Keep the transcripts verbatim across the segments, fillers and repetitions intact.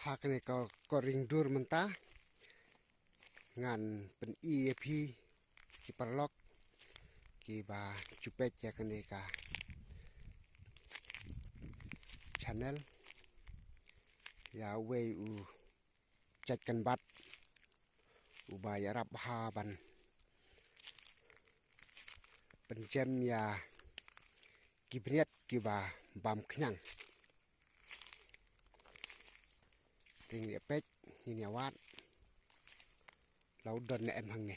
Ha kane ka, ka ring dur mynta ngan pyni ïa phi ki paralok kiba ju peit ïa kane ka channel, ïa uwei u jait kynbat uba ïarap ha ban pynjem ïa ki bniat kiba bam khñiang. Te ngin ïa peit, ngin ïa wad la u don ne em hangne.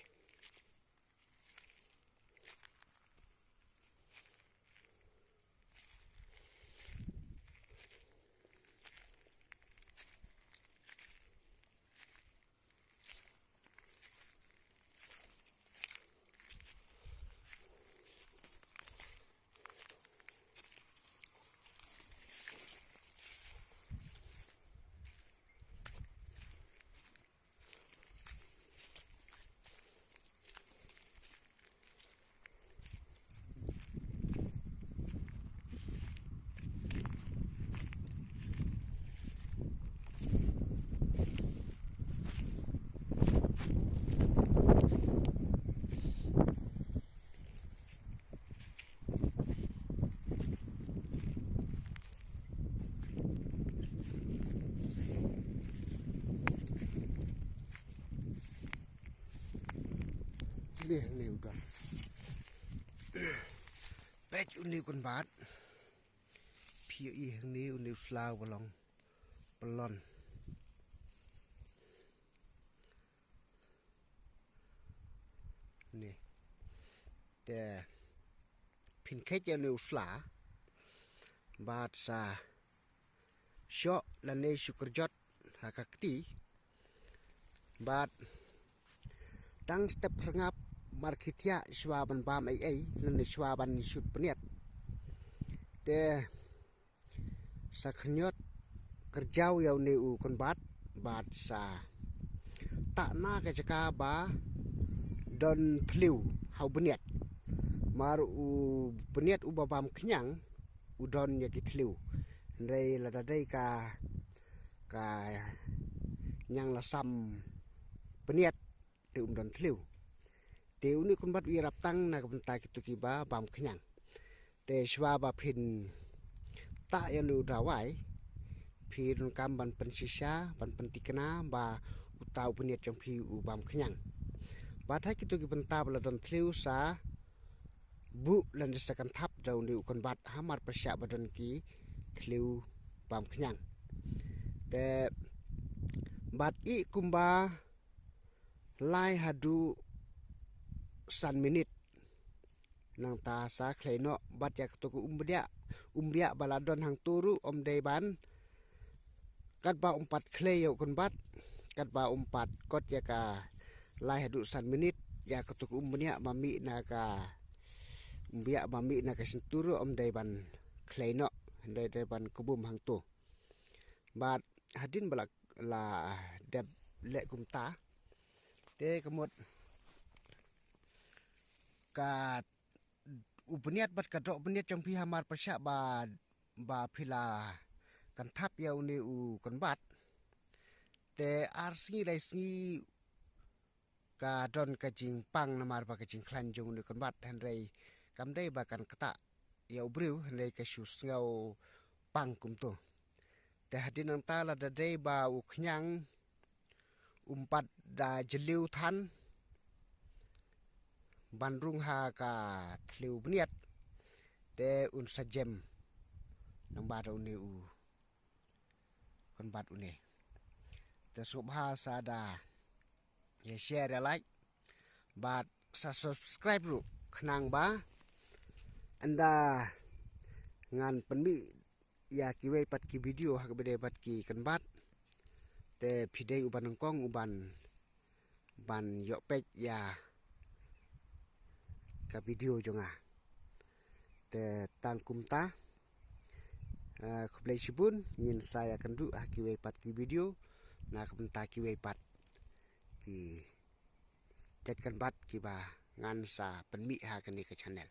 Leh leh udah. Peit une u kynbat. Phi ïohi hangne une u sla uba long pyllun. Une. Te phin kheit ïa une u sla bad sa shoh lane shu kyrjot ha ka kti. Bad tang step pyrngap markhithiah shuwa ban bam ei ei lane shuwa ban shut bniat. Te sa khynñiot kyrjaw ïa une u kynbat bad sa tah na ka jaka ba don thliew ha u bniat. Mar u bniat uba bam khñiang u don ïa ki thliew. Hynrei lada dei ka, ka ñiang lasam bniat te um don thliew. Te une u kynbat u ïarap tang na ka bynta kito kiba bam khñiang. Te shuwa ba phin tah ïa une u dawai, phi donkam ban pynshisha, ban pynthikna ba uta u bniat jong phi u bam khñiang. Bad ha kito ki bynta ba la don thliew sa buh lane sa kynthap da une u kynbat ha marpyrshah ba don ki thliew bam khñiang. Te bad ïeh kumba lai haduh san minit. Nangta sa khlei noh bad ïa kato ka umbiah, umbiah ba la don hangto ruh ym dei ban, katba um pat khlei ïa u kynbat, katba um pat kot ïa ka lai haduh san minit, ïa kato ka umbiah ba mih na ka, umbiah ba mih na ka shyntur ruh ym dei ban khlei noh, hynrei dei ban kbum hangto. Bad hadien ba la, la dep leh kumta, te ka mut ka u bniat bad ka doh bniat jong phi ha marpyrshah ba, ba phi la kynthap ïa une u kynbat. Te ar sngi lai sngi ka don ka jingpang namar ba ka jingkhlaiñ jong une u kynbat, hynrei kam dei ba kan ktah ïa u briew, hynrei ka shu sngew pang kumto. Te hadien nangta lada dei ba u khñiang um pat da jylliew than ban rung ha ka thliew bniat, te un sa jem nangba da une u kynbat une. Te sngewbha sa da ïa share, ïa like bad sa subscribe ruh, khnang ba ynda ngan pynmih ïa kiwei pat ki video ha kaba ïadei bad ki kynbat, te phi dei uba nyngkong uban, ban ïoh peit ïa ka video jong nga. Te tang kumta, eh, khublei shibun, ngin sa ïakynduh ha kiwei pat ki video na ka bynta kiwei pat ki jait kynbat kiba ngan sa pynmih ha kane ka channel.